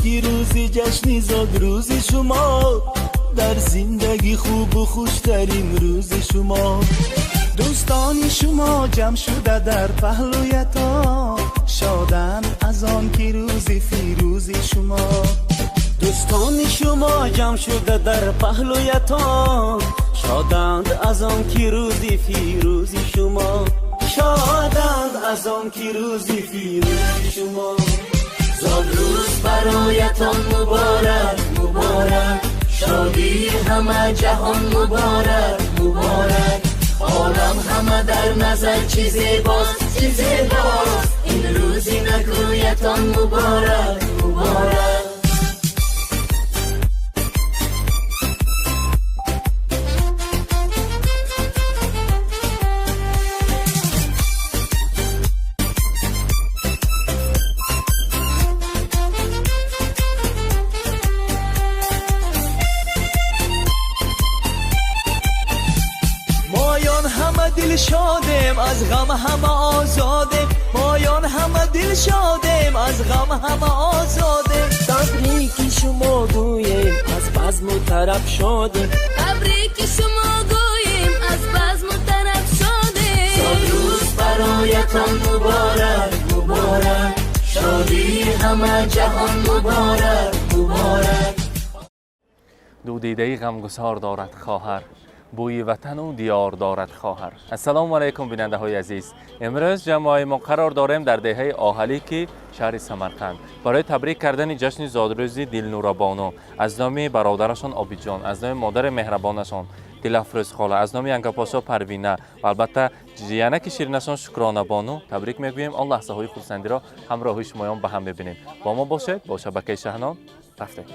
ки рӯзи ҷашни зодрӯзи шумо, дар зиндагӣ хубу хуштарин рӯзи шумо. Дӯстони шумо ҷамъ шуда дар паҳлӯятон, шоданд аз он ки рӯзи фирӯзи шумо. Дӯстони шумо ҷамъ шуда дар паҳлӯятон, шоданд аз он ки рӯзи фирӯзи шумо. Шоданд аз он ки рӯзи фирӯзи шумо. Зодрӯз бароятон муборак, муборак, шодии ҳама ҷаҳон муборак, муборак. Олам ҳама дар назар чӣ зебост, чӣ зебост, ин рӯзи накӯятон муборак, муборак. Дилшодем аз ғам ҳама озодем, моён ҳама дилшодем аз ғам ҳама озодем. Табрики шумо гӯем аз базму тараб шодем, табрики шумо гӯем аз базму тараб шодем. Зодрӯз бароятон муборак, муборак, шодии ҳама ҷаҳон муборак, муборак. Ду дидаи ғамгусор дорад хоҳар, бӯи ватану диёр дорад хоҳар. Ассалому алайкум бинандаҳои азиз. Имрӯз ҷамъаи мо қарор дорем дар деҳаи Оҳалӣ, ки шаҳри Самарқанд, барои табрик кардани ҷашни зодрӯзи Дилнурабону аз номи бародарашон Обидҷон, аз номи модари меҳрабонашон Дилафрӯз хола, аз номи янгапошо Парвина ва албатта ҷиянаки ширинашон Шукронабону табрик мегӯем. Он лаҳзаҳои хурсандиро ҳамроҳи шумоён ба ҳам мебинем. Бо мо бошед бо шабакаи Шаҳнон. Рафтем.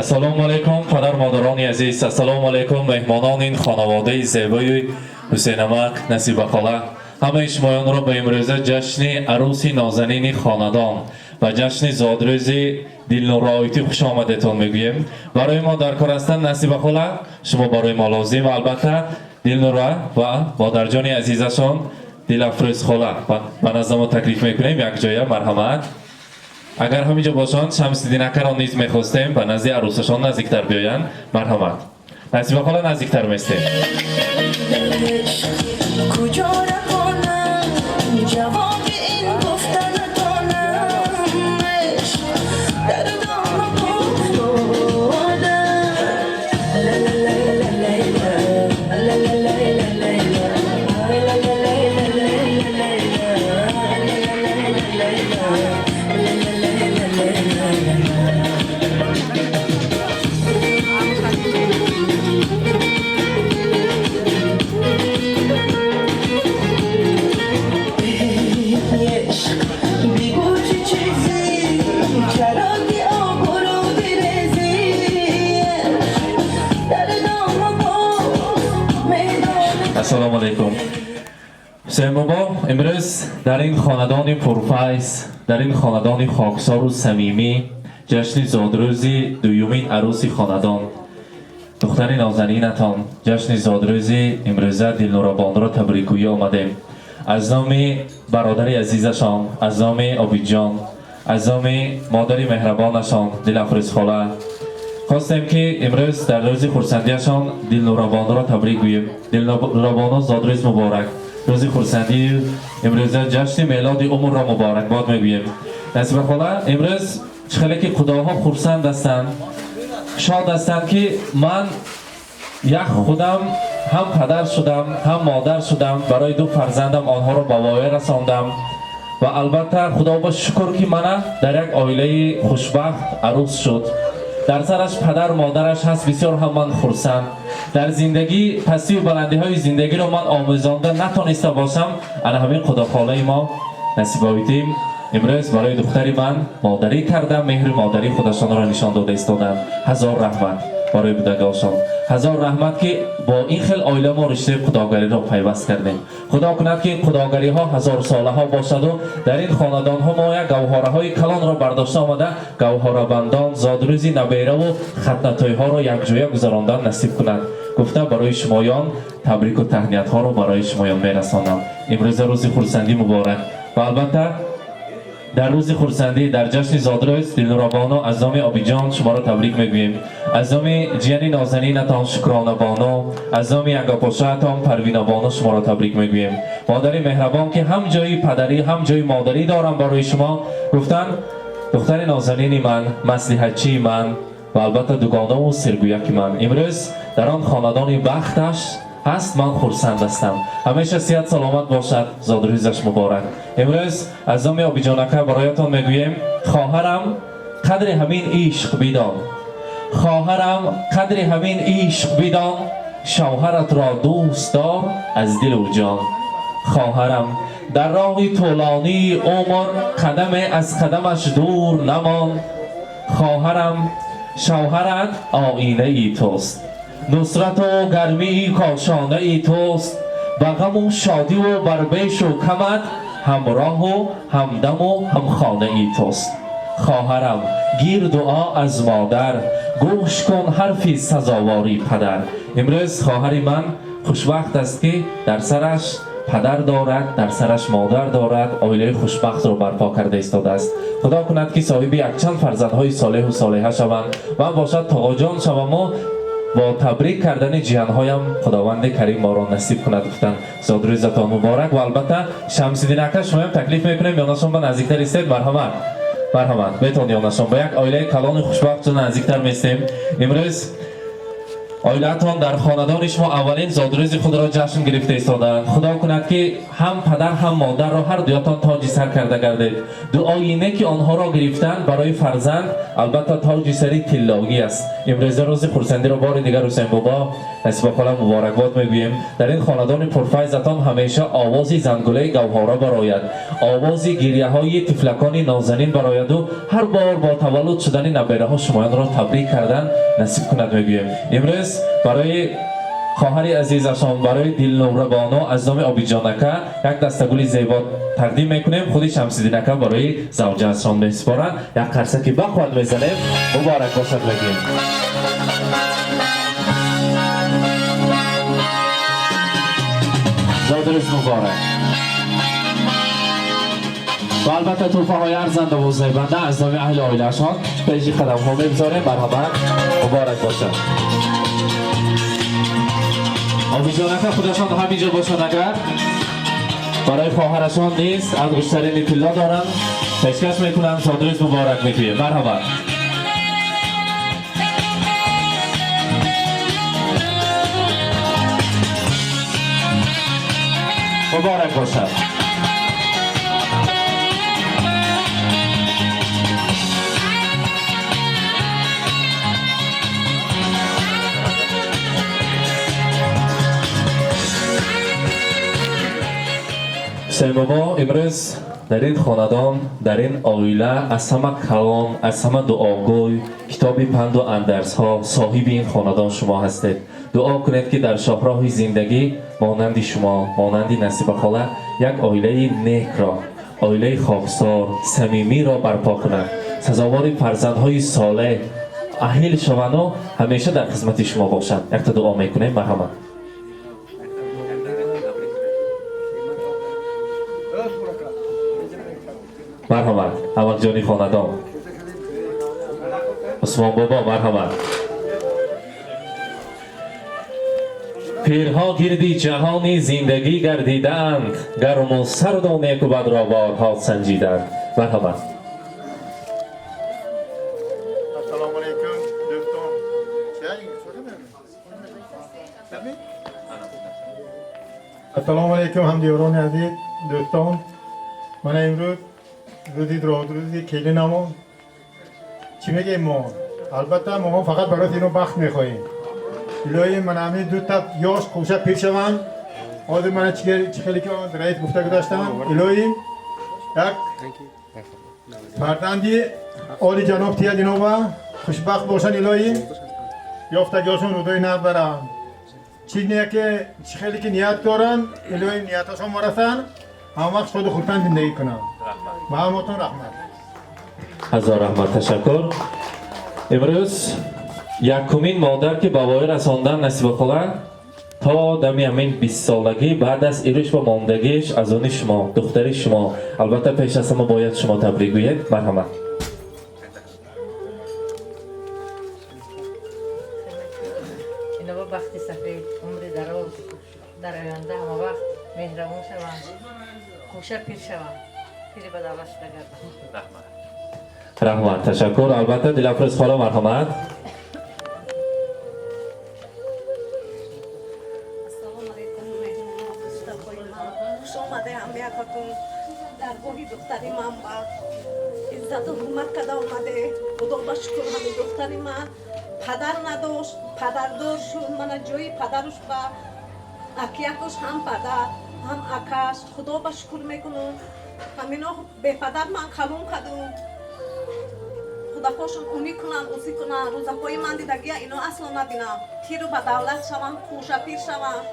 Ассалому алайкум падар модарони азиз, ассалому алайкум меҳмонони ин хонаводаи зебои Ҳусейнамак, Насиба хола. Ҳамаи шумоёнро ба имрӯза ҷашни арӯси нозанини хонадон ва ҷашни зодрӯзи Дилнуроитӣ хуш омадетон мегӯем. Барои мо дар кор ҳастанд Насиба хола, шумо барои мо лозим ва албатта Дилнура ва модарҷони азизашон Дилафрӯз хола ба назди мо таклиф мекунем якҷоя. Марҳамат. Агар ҳаминҷо бошанд, Шамсиддин акаро низ мехостем ба назди арӯсашон наздиктар биёянд. Марҳамат. Насиба хола, наздиктар местем. Куҷо равонам ҷавоби ин гуфта натонам, ишқ дар дома афтода. Ишқ бигӯ чӣ чизе, чаро ки обрӯ бирезӣ, дар дома боз медонӣ. Ассалому алайкум. Ҳусейн бобо, имрӯз дар ин хонадони пурфайз, дар ин хонадони хоксору самимӣ ҷашни зодрӯзи дуюмин арӯси хонадон, духтари нозанинатон, ҷашни зодрӯзи имрӯза Дилнурабонуро табрикгӯӣ омадем. Аз номи бародари азизашон, аз номи Обидҷон, аз номи модари меҳрабонашон Дилафрӯз хола хостем ки имрӯз дар рӯзи хурсандиашон Дилнурабонуро табрик гӯем. Дилнурабону, зодрӯз муборак! Рӯзи хурсандию имрӯза ҷашни мелоди умрро муборакбод мегӯем. Насиба хола, имрӯз чӣ хеле ки худоҳо хурсанд ҳастанд, шод ҳастанд, ки ман як худам ҳам падар шудам, ҳам модар шудам, барои ду фарзандам онҳоро ба воя расондам ва албатта худо ба шукр, ки мана дар як оилаи хушбахт арӯс шуд. Дар сараш падар модараш ҳаст. Бисёр ҳам ман хурсанд. Дар зиндагӣ пастию баландиҳои зиндагиро ман омӯзонда натониста бошам, ана ҳамин худохолаи мо Насибоиддин имрӯз барои духтари ман модарӣ карда, меҳри модарӣ худашонро нишон дода истоданд. Ҳазор раҳмат. Барои будагошон ҳазор раҳмат, ки бо ин хел оила мо риштаи худогариро пайваст кардем. Худо кунад, ки ин худогариҳо ҳазорсолаҳо бошаду дар ин хонадонҳо мо як гавҳораҳои калонро бардошта омада, гавҳорабандон зодрӯзи набераву хатнатойҳоро якҷоя гузарондан насиб кунад гуфта, барои шумоён табрику таҳниятҳоро барои шумоён мерасонам. Имрӯза рӯзи хурсандӣ муборак ва албатта дар рӯзи хурсандӣ, дар ҷашни зодрӯз Дилнурабону аз номи Обиҷон шуморо табрик мегӯем, аз номи ҷияни нозанинатон Шукронабону, аз номи ягапошаатон Парвинабону шуморо табрик мегӯем. Модари меҳрабон, ки ҳам ҷои падарӣ, ҳам ҷои модарӣ дорам барои шумо гуфтан, духтари нозанини ман, маслиҳатчии ман ва албатта дугонаву сиргӯяки ман имрӯз дар он хонадони бахташ ҳаст, ман хурсанд ҳастам. Ҳамеша сиҳат саломат бошад, зодрӯзаш муборак. Имрӯз аз номи Обиҷонака бароятон мегӯем: хоҳарам, қадри ҳамин ишқ бидон, хоҳарам, қадри ҳамин ишқ бидон, шавҳаратро дӯст дор аз дилу ҷон. Хоҳарам, дар роҳи тӯлонии умр қадаме аз қадамаш дур намон. Хоҳарам, шавҳарат оинаи туст, нусрату гармии кошонаи туст, ба ғаму шодиву бар бешу камат ҳамроҳу ҳамдаму ҳамхонаи туст. Хоҳарам, гир дуо аз модар, гӯш кун ҳарфи сазовори падар. Имрӯз хоҳари ман хушбахт аст, ки дар сараш падар дорад, дар сараш модар дорад, оилаи хушбахтро барпо карда истодааст. Худо кунад, ки соҳиби якчанд фарзандҳои солеҳу солеҳа шаванд. Ман бошад тоғоҷон шаваму бо табрик кардани ҷиянҳоям Худованди Карим моро насиб кунад гуфтан, зодрӯзатон муборак. Ва албатта, Шамсиддин ака, шумоям таклиф мекунем, ёнашон ба наздиктар истед. Марҳамат, марҳамат, метавон ёнашон ба як оилаи калони хушбахт наздиктар местем. Имрӯз оилаатон дар хонадони шумо аввалин зодрӯзи худро ҷашн гирифта истодаанд. Худо кунад, ки ҳам падар, ҳам модарро ҳар дуятон тоҷи сар карда гардед. Дуои неки онҳоро гирифтан барои фарзанд албатта тоҷи сари тиллогӣ аст. Имрӯза рӯзи хурсандиро бори дигар, Ҳусайн бобо, Насиба хола, муборакбод мегӯем. Дар ин хонадони пурфайзатон ҳамеша овози зангулаи гавҳора барояд, овози гиряҳои тифлакони нозанин барояду ҳар бор бо таваллуд шудани набераҳо шумоёнро табрик кардан насиб кунад мегӯем. Имрӯз барои хоҳари азизашон, барои Дилнурабону аз номи Обиҷонака як дастагули зебо тақдим мекунем. Худи Шамсиддинака барои завҷаашон месупоранд. Як қарсаки бахват мезанем, муборак бошад мегӯем. Зодрӯз муборак. Ва албатта тӯҳфаҳои арзандаву зебанда аз номи аҳли оилаашон пеши қадамҳо мегузорем. Марҳамат, муборак бошад. Обиҷонака худашон ҳаминҷо бошанд агар, барои хоҳарашон низ ангуштарини тилло доранд, пешкаш мекунанд. Зодрӯз муборак мегӯем, марҳамат. Муборак бошад. Ҳусайн бобо, имрӯз дар ин хонадон, дар ин оила аз ҳама калон, аз ҳама дуогӯй, китоби панду андарсҳо, соҳиби ин хонадон шумо ҳастед. Дуо кунед, ки дар шоҳроҳи зиндагӣ монанди шумо, монанди Насиба хола як оилаи некро, оилаи хоксор, самимиро барпо кунад, сазовори фарзандҳои солеҳ, аҳил шаванду ҳамеша дар хизмати шумо бошанд. Якта дуо мекунем, марҳамат. Марҳамат, амакҷони хонадон Усмон бобо, марҳамат. Пирҳо гирди ҷаҳони зиндагӣ гардидаанд, гарму сарду неку бадро борҳо санҷиданд. Марҳамат. Ассалому алайкум, дӯстон. Ассалому алайкум, ҳамдиёрони азиз, дӯстон. Мана имрӯз рӯзи зодрӯзи келинамон. Чӣ мегем мо? Албатта, мо фақат барои ино бахт мехоҳем. Илоҳӣ, мана ҳамин дута ёш қӯша пир шаванд. Ҳозир мана чӣ хеле ки раис гуфта гузаштанд, илоҳӣ, як фарзанди олиҷаноб тияд инова, хушбахт бошанд, илоҳӣ. Ёфтагиҳошон рӯзои нав баранд. Чӣ ки чӣ хеле ки ният доранд, илоҳи нияташон марасанд, ҳама вақт шоду хурсанд зиндагӣ кунанд. Ба ҳаматон раҳмат. Ҳазор раҳмат, ташаккур. Имрӯз якумин модар ки ба воя расондан Насиба хола то дами ҳамин 20-солагӣ баъд аз ириш ва мондагиш аз они шумо, духтари шумо. Албатта пеш аз ҳама бояд шумо табрик гӯед. Марҳамат. Иноба бахти сафед, умри дароз, дар оянда ҳама вақт меҳрабон шаванд, хӯша пир шаванд, пири ба давлат шуда гарданд. Раҳмат, ташаккур. Албатта Дилафрӯз хола, марҳамат. Ассалому алайкум, меҳмонон, дӯстакои ман. Хуш омаде ҳамякатон. Даргоҳи духтари ман ба иззату ҳурмат када омаде. Худо ба шукр, ҳамин духтари ман падар надошт, падардор шуд. Мана ҷои падаруш ба акиякуш ҳам падар, ҳам акаш. Худо ба шукр мекунам. Ҳамино бепадар ман калон кадум. Худакошон унӣ кунанд, усӣ кунанд. Рӯзакҳои ман дидагия ино асло набинам. Пиру ба давлат шаванд, хӯшапир шаванд.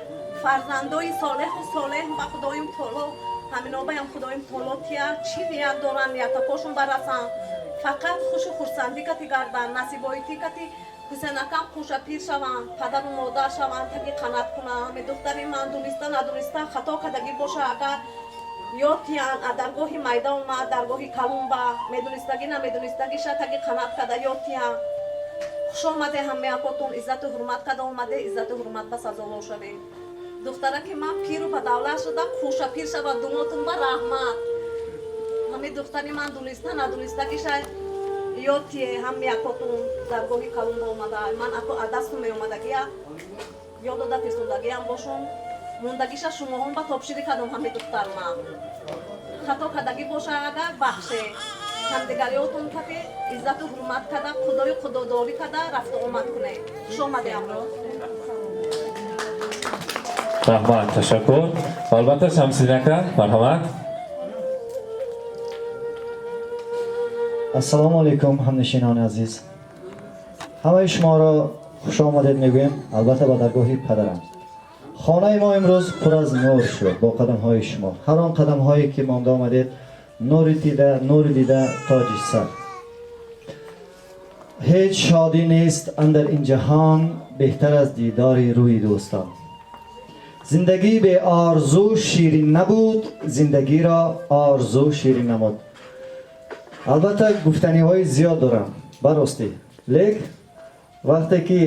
Фарзандои солеҳу солеҳ ба Худоим Таоло, ҳамино баям Худоим Таоло тия чӣ ният доранд, ниятакошон барасанд. Фақат хушу хурсандӣ кати гарданд, насибоитӣ кати Ҳусейнакам хӯшапир шаванд, падару модар шаванд, таги қанат кунанд. Ҳамин духтари ман дуниста надуниста хато кардагӣ боша, агар ёд тиянд, аз даргоҳи майда омад, даргоҳи калон ба медонистагӣ намедонистагиша таги қанат када ёд тиянд. Хуш омаде ҳамаякотон, иззату ҳурмат када омаде, иззату ҳурмат ба сазовор шавед. Духтараки ман пиру ба давлат шуда, хӯшапир шавад, думотун ба раҳмат. Ҳамин духтари ман дуниста надонистагиша ёд тие ҳамаякотон, даргоҳи калон ба омада. Ман ако аз дасту меомадагия ёд дода фирсондагиам бошум. Мондагиша шумоҳон ба топширӣ кардам. Ҳамин духтар ман хато кардагӣ боша, агар бахше. Ҳамдигариётон кати иззату ҳурмат када, худою худодорӣ када рафту омад кунед. Хуш омаде амро. Раҳмат, ташаккур. Албатта Шамсидин ака, марҳамат. Ассалому алайкум, ҳамнишинони азиз, ҳамаи шуморо хуш омадед мегӯем, албатта ба даргоҳи падарам. Хонаи мо имрӯз пур аз нур шуд бо қадамҳои шумо. Ҳар он қадамҳое ки монда омадед, нури дида, нури дида, тоҷи сар. Ҳеҷ шодӣ нест андар ин ҷаҳон беҳтар аз дидори рӯи дӯстон. Зиндагӣ бе орзу ширин набуд, зиндагиро орзу ширин намуд. Албатта гуфтаниҳои зиёд дорам ба ростӣ, лек вақте ки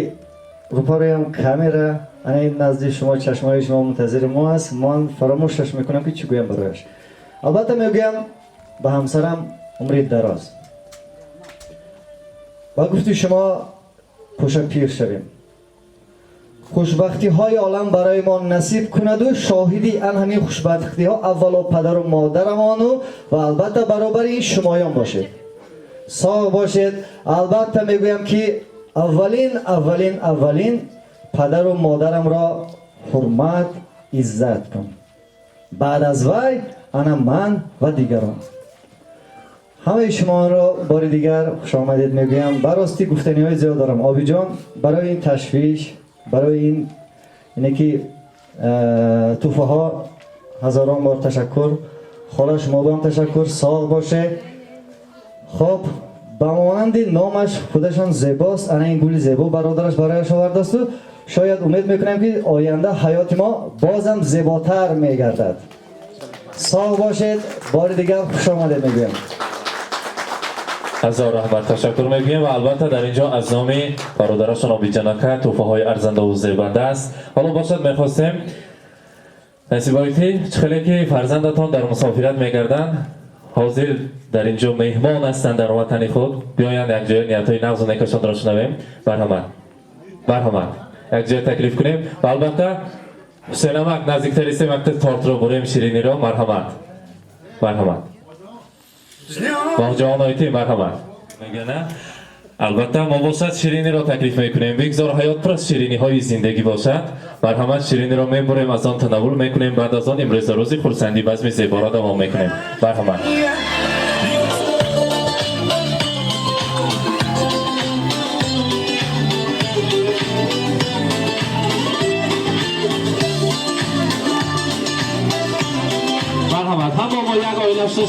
рӯпароям камера ана ин назди шумо, чашмҳои шумо мунтазири мо аст, ман фаромӯшаш мекунам ки чӣ гӯям барояш. Албатта мегӯям ба ҳамсарам умри дароз, ба гуфти шумо хӯша пир шавем, хушбахтиҳои олам барои мо насиб кунаду шоҳиди ан ҳамин хушбахтиҳо аввало падару модарамону ва албатта баробари ин шумоён бошед. Соғ бошед. Албатта мегӯям ки аввалин, аввалин, аввалин падару модарамро ҳурмат, иззат кун, баъд аз вай ана ман ва дигарон. Ҳамаи шуморо бори дигар хушомадед мегӯям. Ба ростӣ гуфтаниҳои зиёд дорам. Обиҷон, барои ин ташвиш, барои ин ине ки тӯҳфаҳо ҳазорон бор ташаккур. Хола, шумо ҳам ташаккур, соғ бошед. Хоб, ба монанди номаш худашон зебост. Ана ин гули зебо бародараш барояш овардасту шояд умед мекунам ки оянда ҳаёти мо бозам зеботар мегардад. Соғ бошед, бори дигар хуш омадед мегӯям. Ҳазор раҳмат, ташаккур мегӯем ва албатта дар ин ҷо аз номи бародарашон Обиҷон ака тӯҳфаҳои арзандаву зебанда аст. Ҳоло бошад, мехостем, Насибоитӣ, чӣ хеле ки фарзандатон дар мусофират мегарданд, ҳозир дар ин ҷо меҳмон ҳастанд дар ватани худ, биёянд якҷоя ниятҳои нағзу некашонро шунавем. Марҳамат, марҳамат, якҷоя таклиф кунем ва албатта Ҳусейнамак наздиктаристем, якта тортро бурем, шириниро. Марҳамат, марҳамат, Боғҷаҳон Ойтӣ, марҳамат. Мегана, албатта мо бошад шириниро таклиф мекунем. Бигзор ҳаёт пур аз шириниҳои зиндагӣ бошад. Марҳамат, шириниро мебурем, аз он танаввул мекунем, баъд аз он имрӯза рӯзи хурсандӣ, базми зеборо давом мекунем. Марҳамат.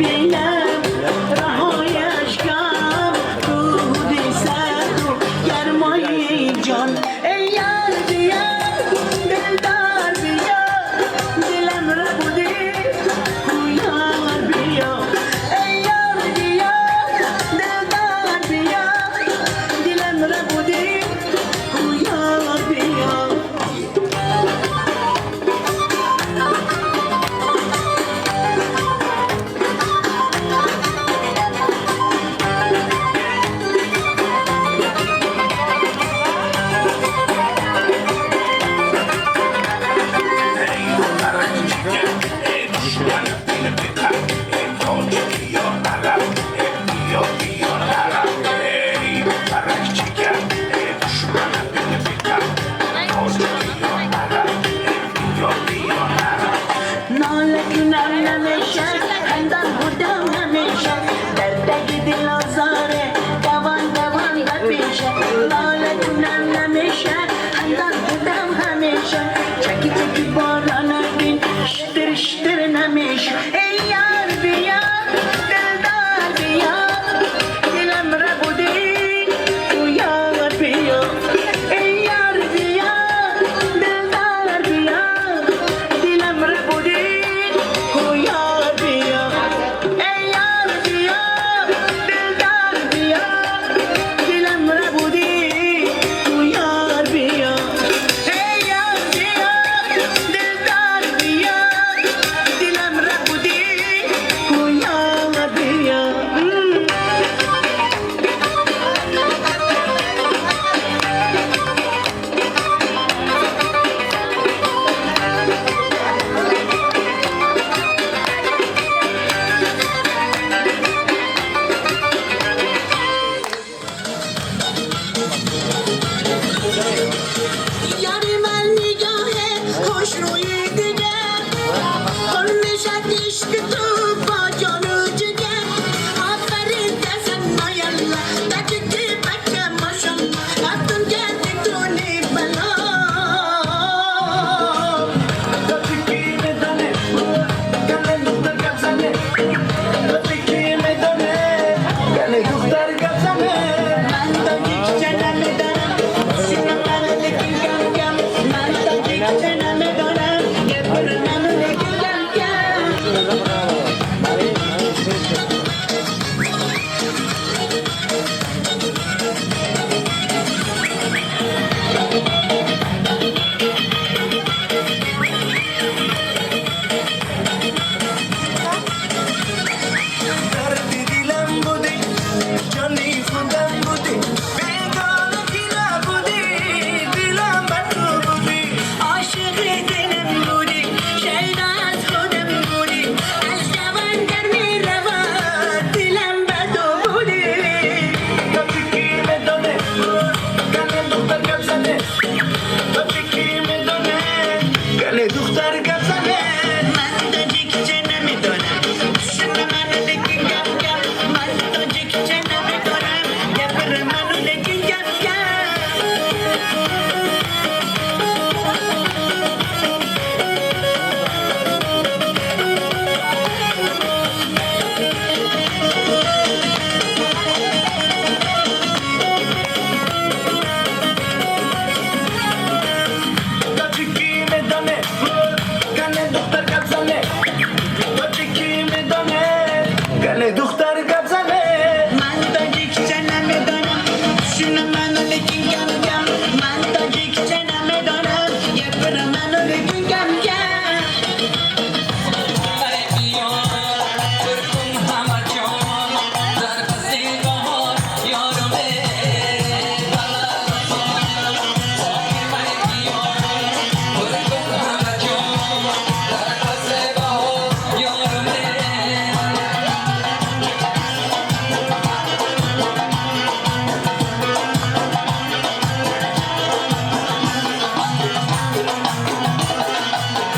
بینم رهای اشکم رود سرد و گرمای جان. ای یار بیا دلدار بیا دلم ربوده یار بیا. ای یار بیا دلدار بیا دلم ربوده یار بیا. ناله کنم نمیشه خندان بودم همیشه در تک دل آزاره دوان دوان بپیشه. ناله کنم نمیشه خندان بودم همیشه چکی چکی باران بین شتر شتر نمیشه. ای یار بیا دلدار بیا دلم ربوده تو یار بیا. ای یار بیا دلدار بیا دلم ربوده تو یار بیا. ای یار بیا دلدار بیا دلم ربوده تو یار بیا. ای یار بیا دلدار بیا دلم ربوده تو یار بیا. یار من نگاه خوش روی دیگر پر میشد عشق تو با جان و جگر. آفرین دزن مایالله تاجیکی بچه ماشالله اتون گردی تونی بلا. تاجیکی میدانه گله دختر گپ زنه. تاجیکی میدانه گله دختر گپ زنه. من تاجیکچه نمیدانم سینه من لیکن کم کم. من تاجیکچه نمیدانم گپر من لیکن کم کم. درد دلم بودی جانی خودم بودی بیگانگی نبودی دلم به تو بودی. عاشق دلم بودی شیدا از خودم بودی از جوان در می رود دلم به تو بودی. تاجیکی میدانه گله دختر گپ زنه. تاجیکی میدانه گله دختر گپ زنه. من تاجیکچه نمیدانم سینه من لیکن کم کم. من تاجیکچه نمیدانم گپر منو لیکن کم کم. تاجیکی میدانه گله دختر گپ زنه. تاجیکی میدانه گله دختر گپ زنه. من تاجیکچه نمیدانم سینه منو لیکن کم کم. من تاجیکچه نمیدانم گپر منو لیکن کم کم. Thank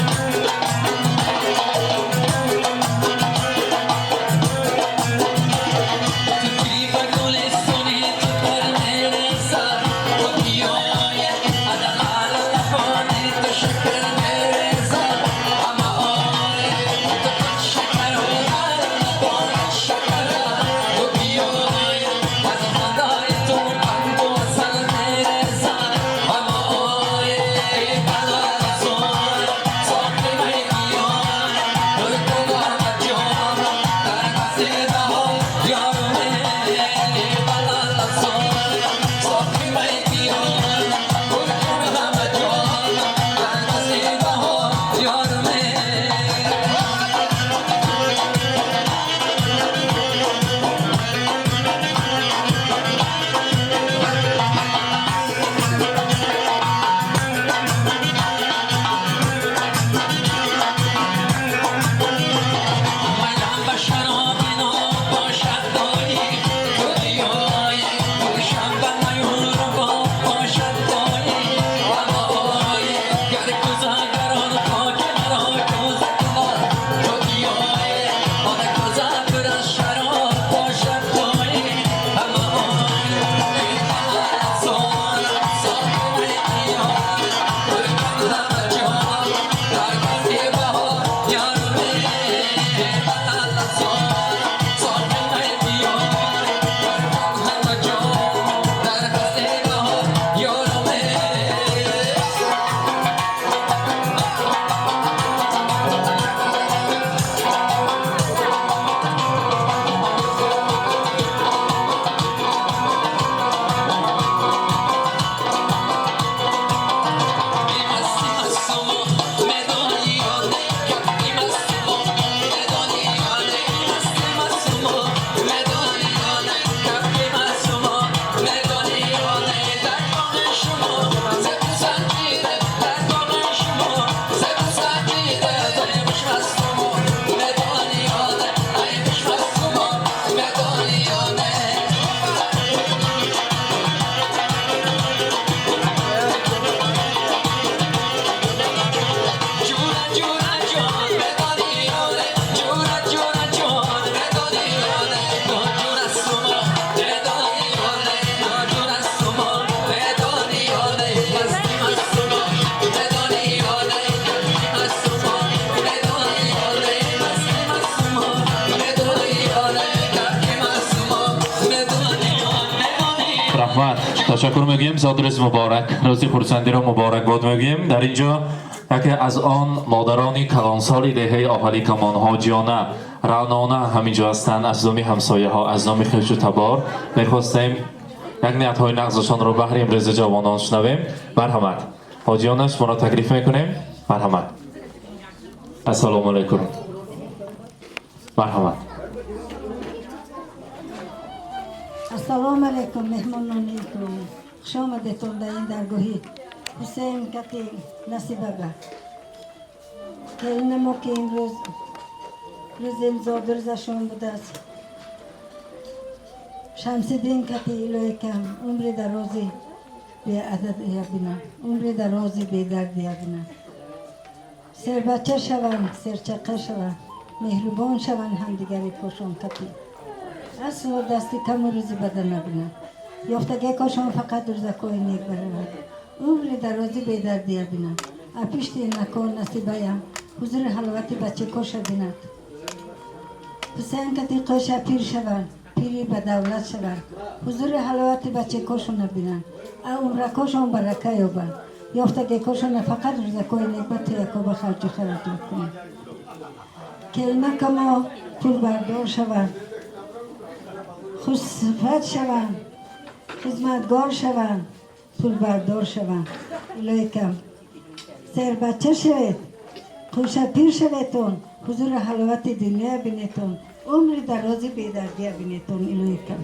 Раҳмат, ташаккур мегӯем. Зодрӯз муборак, рӯзи хурсандиро муборакбод мегӯем. Дар ин ҷо яке аз он модарони калонсоли деҳаи Оҳали Камон, Ҳоҷиёна Раънона ҳамин ҷо ҳастанд. Аз номи ҳамсояҳо, аз номи хешу табор мехостем як ниятҳои нағзашонро баҳри имрӯзи ҷавонон шунавем. Марҳамат, Ҳоҷиёна, шуморо таклиф мекунем. Марҳамат. Ассалому алайкум. Марҳамат. Ассалому алайкум, меҳмонони икром. Хуш омадетон дар ин даргоҳи Ҳусейн кати Насибаба. Келина мо ки имрӯз рӯзи зодрӯзашон будааст. Шамсиддин кати илоҳикам умри дарози беадад ябина, умри дарози бедард ябина. Сербача шаванд, серчақа шаванд, меҳрубон шаванд ҳамдигари пошон кати. Асло дасти каму рӯзи бада набинанд. Ёфтагекошон фақат рӯзакҳои нек баравад. Умри дарози бедардия бинанд. А пишти након насибаям ҳузури ҳаловати бачакоша бинад. Ҳусайн кати қоша пир шаванд, пири ба давлат шаванд. Ҳузури ҳаловати бачакошона бинанд. А умракошон барака ёбанд. Ёфтагекошона фақат рӯзакҳои нек ба туяко ба харҷу хараҷот кунанд. Келинакамо пулбардор шаванд, хушсифат шаванд, хизматгор шаванд, пулбардор шаванд. Илоҳикам сербача шавед, хушапир шаветон, ҳузури ҳаловати дунёя бинетон, умри дарози бедардия бинетон. Илоҳикам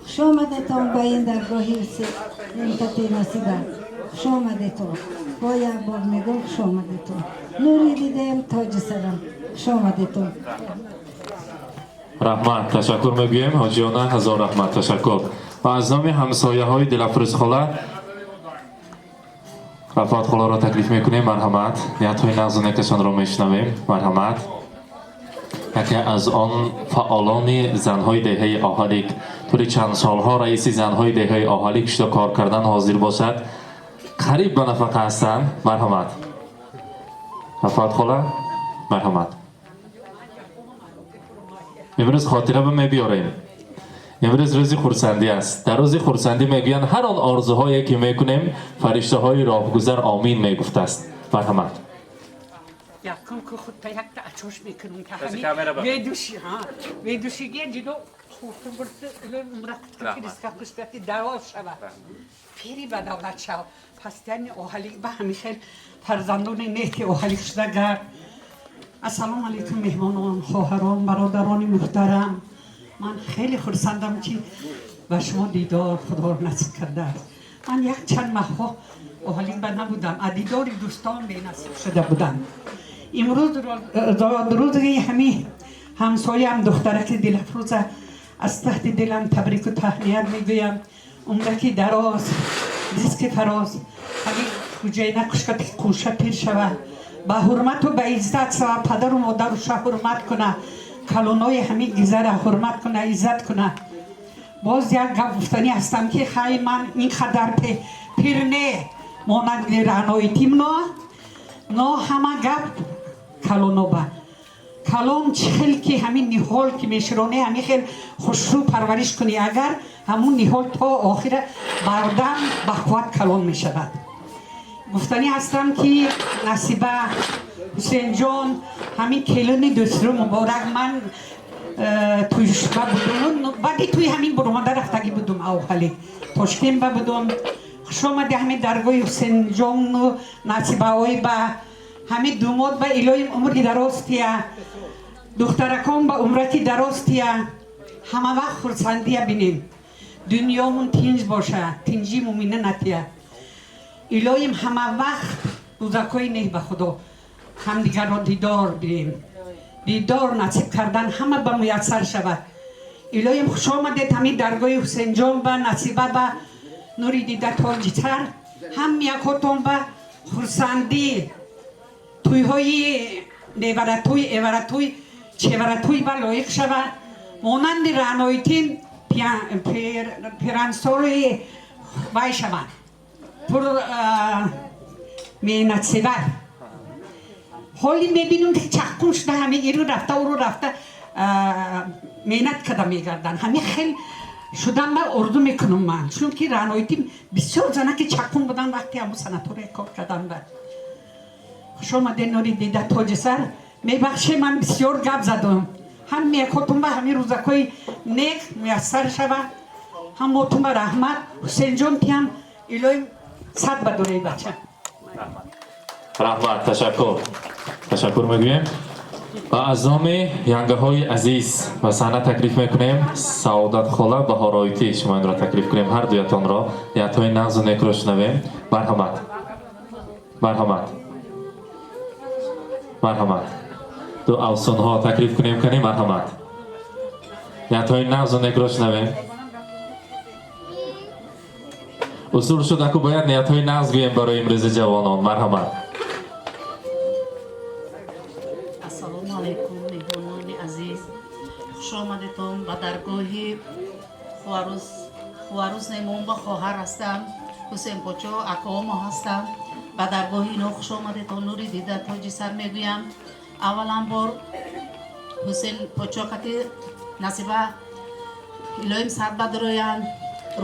хуш омадетон ба ин даргоҳи Ҳусейнкати Насиба. Хуш омадетон. Бо як бор мегӯм, хуш омадетон. Нури дидаем, тоҷи сарам. Хуш омадетон. Раҳмат, ташаккур мегӯем, Ҳоҷиёна, ҳазор раҳмат, ташаккур. Ва аз номи ҳамсояҳои Дилафрӯз хола Рафоат холаро таклиф мекунем. Марҳамат, ниятҳои нағзу некашонро мешунавем. Марҳамат. Яке аз он фаъолони занҳои деҳаи Оҳалик, тӯли чанд солҳо раиси занҳои деҳаи Оҳалик шуда кор кардан ҳозир бошад, қариб ба нафақа ҳастанд. Марҳамат, Рафоат хола, марҳамат. Имрӯз хотира ба мебиёрем. Имрӯз рӯзи хурсандӣ аст. Дар рӯзи хурсандӣ мегӯянд, ҳар он орзуҳое ки мекунем, фариштаҳои роҳгузар омин мегуфтааст. Марҳамат. Якум ки худта якта ачош мекунум ка ведуши ҳа ведушиге ҷидо хурту бурту умра кутка хушбахти дароз шава, пири ба давлат шав. Пастияни оҳалик ба ҳамин хел фарзандони неки оҳалик шуда гард. Ассалому алайкум, меҳмонон, хоҳарон, бародарони муҳтарам. Ман хеле хурсандам, ки ба шумо дидор Худоро насиб кардааст. Ман як чанд маҳҳо оҳалик ба набудам, а дидори дӯстон бенасиб шуда будам. Имрӯз рӯзи ҳамин ҳамсояам, духтараки Дилафрӯза, аз таҳти дилам табрику таҳният мегӯям. Умраки дароз, ризқи фароз, ҳамин хуҷайна кушкати қӯша пир шава, ба ҳурмату ба иззат шава, падару модаруша ҳурмат куна, калонои ҳамин гизара ҳурмат куна, иззат куна. Боз як гап гуфтанӣ ҳастам, ки хай, ман ин қадар пир не, монанди Раънои Тимно, но ҳама гап калоноба. Калон чӣ хел ки ҳамин ниҳол ки меширонӣ, ҳамин хел хушрӯ парвариш кунӣ, агар ҳамун ниҳол то охира бардам бақувват калон мешавад. Гуфтанӣ ҳастам, ки Насиба, Ҳусейнҷон, ҳамин келини дӯстру муборак. Ман туйшба будум, баъди туи ҳамин буромада рафтагӣ будум, авҳали Тошкент ба будум. Хушомади ҳамин даргоҳи Ҳусейнҷону Насибаҳои ба ҳамин думод ба илоҳим умри дароз тия, духтаракон ба умраки дароз тия. Ҳама вақт хурсандия бинем, дунёмун тинҷ боша, тинҷӣ мумина натия. Илоҳим ҳама вақт рӯзакҳои неҳ ба Худо ҳамдигарро дидор бинем, дидор насиб кардан ҳама ба муяссар шавад. Илоҳим хушомадед ҳамин даргоҳи Ҳусейнҷон ба Насиба ба нури дида, тоҷисар, ҳам якотон ба хурсандӣ, тӯйҳои неваратӯй, эваратӯй, чеваратӯй ба лоиқ шавад, монанди Раъноитин пирансолии вай шаванд, пур меҳнатсевар. Ҳоли мебинем, ки чаққун шуда, ҳамин иру рафта, уру рафта меҳнат карда мегарданд. Ҳамин хел. Шудан ба орзу мекунам ман, чунки Раъноитим бисёр занаки чаққун будан вақти ҳамун санатория кор кардан ба. Хуш омадед, нури дида, тоҷи сар. Мебахше, ман бисёр гап задам. Ҳам якотун ба ҳамин рӯзакҳои нек муяссар шава. Ҳамотун ба раҳмат. Ҳусейнҷон, тиам илоҳим сад ба дурей, бача. Раҳмат, ташаккур, ташаккур мегӯем ва аз номи янгаҳои азиз ба саҳна таклиф мекунем Саодат хола Баҳороитӣ. Шумо инро таклиф кунем, ҳар дуятонро ниятҳои нағзу некро шунавем. Марҳамат, марҳамат, марҳамат. Ду афсунҳо таклиф кунем кани, марҳамат, ниятҳои нағзу некро шунавем. Усул шуд, аку бояд ниятҳои нағз гӯем барои имрӯзи ҷавонон. Марҳамат. Ассалому алайкум, меҳмонони азиз, хуш омадетон ба даргоҳи Хуварӯз. Хуварӯз немон ба хоҳар ҳастам, Ҳусен Почо акомо ҳастам. Ба даргоҳи ино хуш омадетон, нури дида, тоҷи сар мегӯям. Аввалан бор Ҳусен Почо кати Насиба илоҳим сад бадроянд,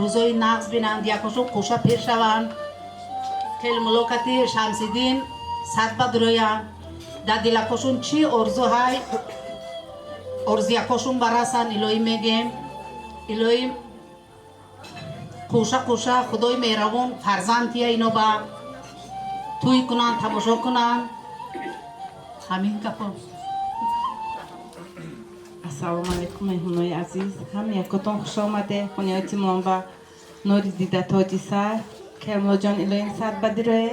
рӯзои нағз бинанд, якошон қӯша пир шаванд. Келмулокати Шамсиддин сад бадроянд. Дар дилакошон чӣ орзу ҳай, орзуякошон барасанд, илоҳӣ мегем. Илоҳӣ қӯша қӯша худои меҳрабон фарзанд тия, ино ба тӯй кунанд, тамошо кунанд. Ҳамин гапо. Ассалому алайкум, меҳмонои азиз, ҳам якотон хуш омаде хуниёти мон ба нури дида, тоҷи сар. Кермулоҷон, илоҳим сад бадирое,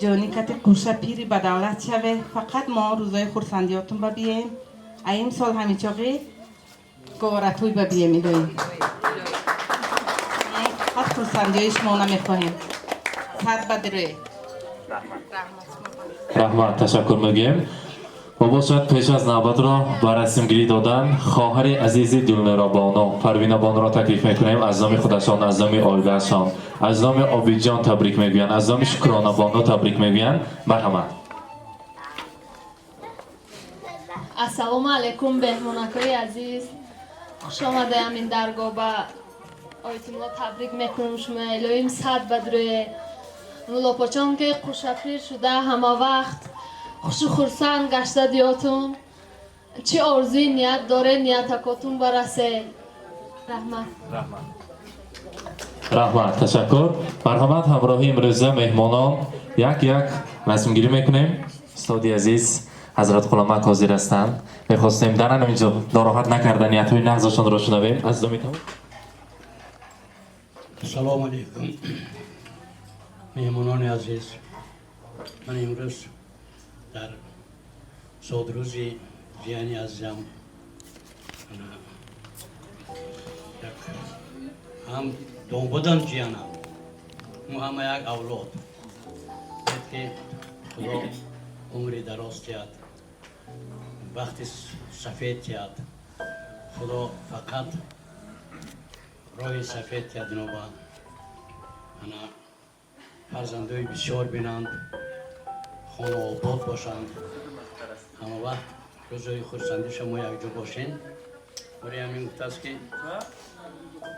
ҷони кати қурша пири ба давлат шаве. Фақат мо рӯзои хурсандиётон ба бием. Аим сол ҳамичоғи говоратӯй ба бием, илоҳим. Фақат хурсандиёи шумо намехоҳем. Сад бадирое. Раҳмат, ташаккур мегӯем. Ва бошад, пеш аз навбатро ба расмгирӣ додан хоҳари азизи Дилнуробону Парвинабонуро таклиф мекунем. Аз номи худашон, аз номи оилаашон, аз номи Обидҷон табрик мегӯянд, аз номи Шукронабону табрик мегӯянд. Марҳамат. Ассалому алайкум, меҳмонакҳои азиз, хуш омадаям ин даргоҳ ба. Ойтимло, табрик мекунам шумо, илоҳим сад бадрӯе. Муллопочон ки қушапир шуда, ҳама вақт хушу хурсанд гашта диётун. Чӣ орзуи ният доре, ниятакотун барасе. Раҳмат. Раҳмат, ташаккур. Марҳамат, ҳамроҳи имрӯза меҳмонон як як расмгирӣ мекунем. Устоди азиз Ҳазрат Ғуломак ҳозир ҳастанд. Мехостем дар ҳаминҷо нороҳат накарда ниятҳои нағзашонро шунавем аз номи тамом. Ассалому алайкум, меҳмонони азиз. Ман имрӯз дар зодрӯзи ҷияни азизам ҳам домодам, ҷиянам, мо ҳама як авлод бед, ки Худо умри дароз диҳад, бахти сафед диҳад, Худо фақат роҳи сафед диҳад. Иноба ана фарзандои бисёр бинанд, хонаобод бошанд, ҳама вақт рӯзои хурсандиша мо якҷо бошем. Барои ҳамин гуфтааст, ки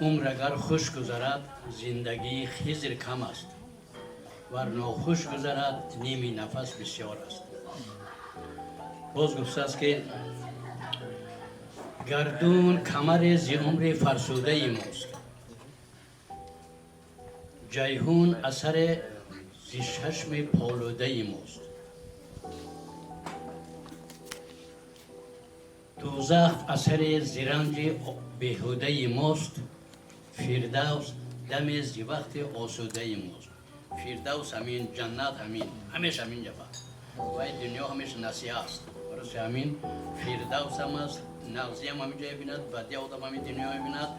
умр агар хуш гузарад, зиндагии Хизр кам аст, вар нохуш гузарад, ними нафас бисёр аст. Боз гуфтааст, ки гардун камаре зи умри фарсудаи мост, ҷайҳун асаре зи чашми полудаи мост, дӯзах асаре зи ранҷи беҳудаи мост, фирдавс даме зи вақти осудаи мост. Фирдавс ҳамин ҷаннат, ҳамин ҳамеша ҳамин ҷаба вай дунё ҳамеша насиҳа аст. Барои ҳамин фирдавс ҳам аст, нағзиам ҳамин ҷо мебинад, бадия одам ҳамин дунё мебинад,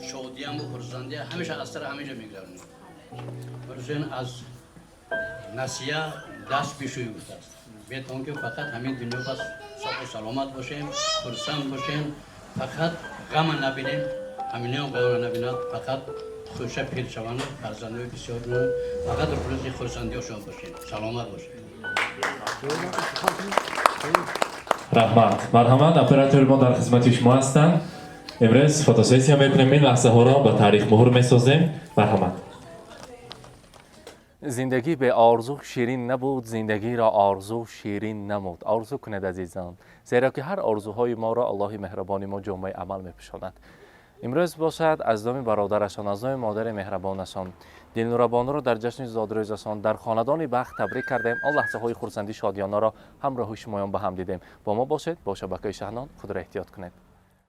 шодиам хурсандия ҳамеша аз сара ҳамин ҷо мегузаронад. Барои аз насия даст бишӯй гуфтааст. Бетон ки фақат ҳамин дунё бас соҳу саломат бошем, хурсанд бошем, фақат ғама набинем, ҳаминиам ғамро набинад, фақат хӯша пир шаванд, фарзандои бисёр, фақат рӯзи хурсандиёшон бошем, саломат бошем. Раҳмат. Марҳамат, оператори мо дар хизмати шумо ҳастанд. Имрӯз фотосессия мекунем, ин лаҳзаҳоро ба таърих муҳр месозем. Марҳамат. Зиндагӣ бе орзу ширин набуд, зиндагиро орзу ширин намуд. Орзу кунед, азизон, зеро ки ҳар орзуҳои моро Аллоҳи меҳрабони мо ҷомаи амал мепӯшонад. Имрӯз бошад, аз номи бародарашон, аз номи модари меҳрабонашон Дилнурабонуро дар ҷашни зодрӯзашон дар хонадони бахт табрик кардем. Он лаҳзаҳои хурсандӣ, шодиёнаро ҳамроҳи шумоён ба ҳам дидем. Бо мо бошед, бо шабакаи Шаҳнон. Худро эҳтиёт кунед.